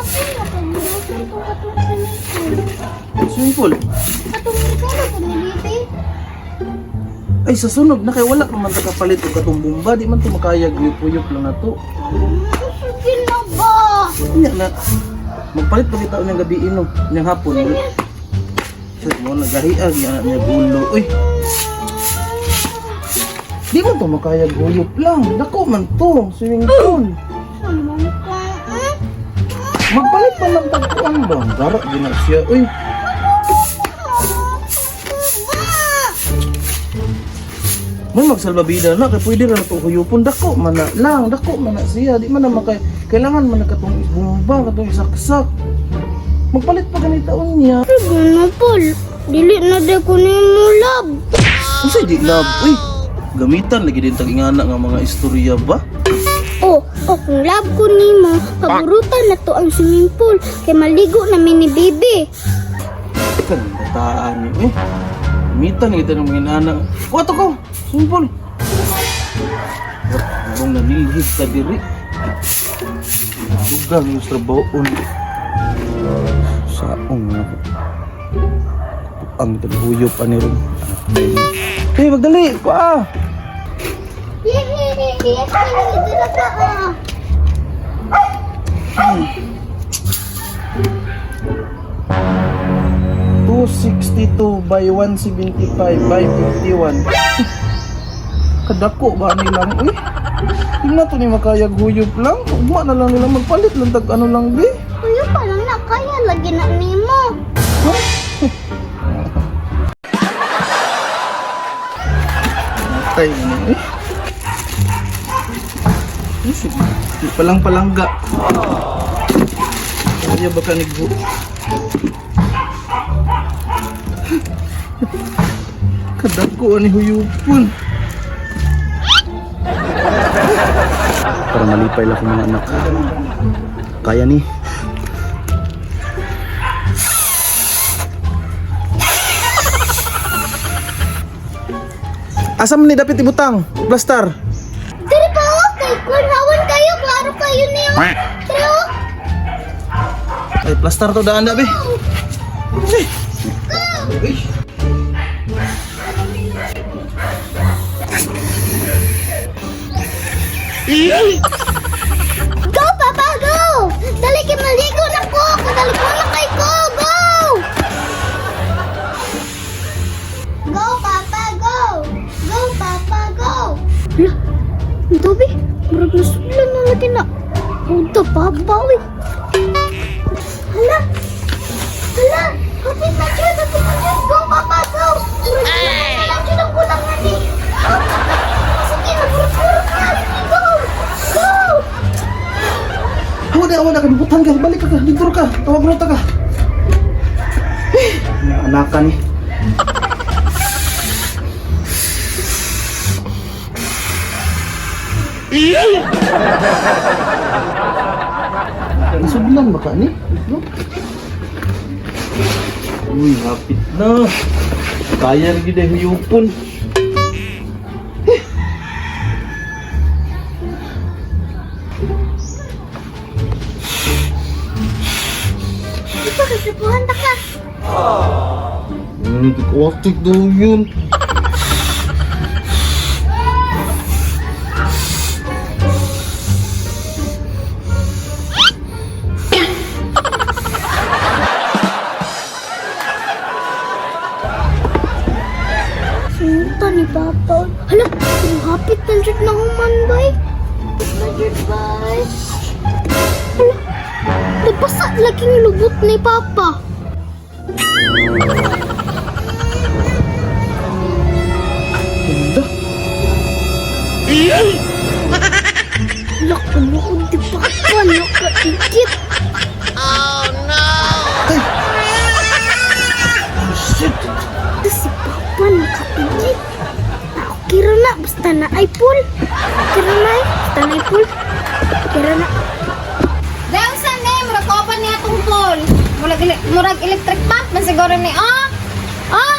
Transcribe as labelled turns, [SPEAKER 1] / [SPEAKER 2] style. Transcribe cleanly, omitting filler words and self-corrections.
[SPEAKER 1] Hapon na pag-iusan ko katong swimming pool.
[SPEAKER 2] Swimming pool.
[SPEAKER 1] Katong regalo po ni Bibi.
[SPEAKER 2] Ay, sa sunog na kay wala man ta kapalit og katong bomba, di man to makayag uyop lang nato.
[SPEAKER 1] Sige na ba?
[SPEAKER 2] Unya na. Magpalit pa kita unyang gabi ino, unyang hapon. Sa mo nagahiag niya niya gulo. Uy. Di man to makayag uyop lang. Dako man to, swimming pool.
[SPEAKER 1] Ano ka? Eh?
[SPEAKER 2] Magpalit pa lang tagkuan ba? Gara di na siya. Uy, may magsalbabida na kay pwede ra na to huyupon dako man na lang, dako man na siya. Di man na makay kailangan man na katong bomba, katong isaksak. Magpalit pa ganita unya.
[SPEAKER 1] Sige na po. Dili na di ko nimo love.
[SPEAKER 2] Unsay di love? Uy, gamitan lagi din tag ingana nga mga istorya ba?
[SPEAKER 1] Oh, oh, kung love ko nimo, paburutan na to ang swimming pool kay maligo na mi ni Bibi.
[SPEAKER 2] Kan bataan ni eh. Gamitan lagi ng mga ingana. Wato ko, simple. Burong nanilhig ka diri. Dugang yung trabahoon. Saong na ako. Ang taghuyop ani ron. Hey, magdali! Pa!
[SPEAKER 1] Yehey! Dira ka ah.
[SPEAKER 2] 262 by 175 by 51. Kadako ba nilang uy? Tingnan to ni makayag huyop lang. Ugma na lang nila magpalit lang tag ano lang be.
[SPEAKER 1] Kuya pa lang na kaya lagi na nimo.
[SPEAKER 2] Matay mo na eh. Isip, di palang palangga. Kaya baka nigbo. Kadako ani huyupon.
[SPEAKER 3] Para malipay lang akong mga anak. Kaya ni.
[SPEAKER 2] Asa man ni dapat ibutang? Plaster.
[SPEAKER 1] Diri pa oh, kay kun hawan kayo, klaro kayo niyo. Diri oh.
[SPEAKER 2] Ay, plaster to daan da be. Uy.
[SPEAKER 1] Go Papa, go! Dali kay maligo na ko, kadali ko na kay ko, go! Go Papa, go! Go Papa, go! Hala, ang tubig, murag nasudlan na lagi na. Puta, papa, uy. Hala! Hala! Hapit na dyan! Hapit na dyan! Go, Papa! Go! Murag na lang dyan ang kulang na ni. Oh, sige na, purot-purot na! Sige, go! Go!
[SPEAKER 2] Awa na, awa na, kalibutan ka, balik ka, dito ka, tawag nota ka. Eh, anakan ni. Nasudlan ba ka ni? No? Uy, hapit na. Kaya rin yun ay huyupon.
[SPEAKER 1] Di ba, kasipuhan ta ka?
[SPEAKER 2] Watik daw yun.
[SPEAKER 1] Sunta ni Papa. Hala, hapit na dyan na human, bay. Hapit na dyan, bay. Hala, nabasa laging lubot ni Papa.
[SPEAKER 2] Ganda.
[SPEAKER 1] Hala, kumuod di Papa. Nakaikit.
[SPEAKER 2] Ay! Oh, shit!
[SPEAKER 1] Ito si Papa nakaikit. Ako kira na, basta na ay pool. Kira na ay, basta na ay pool. Kira na.
[SPEAKER 4] Dahil sa ni, murag open niya itong pool. Murag, murag electric pump man siguro ni, oh! Oh!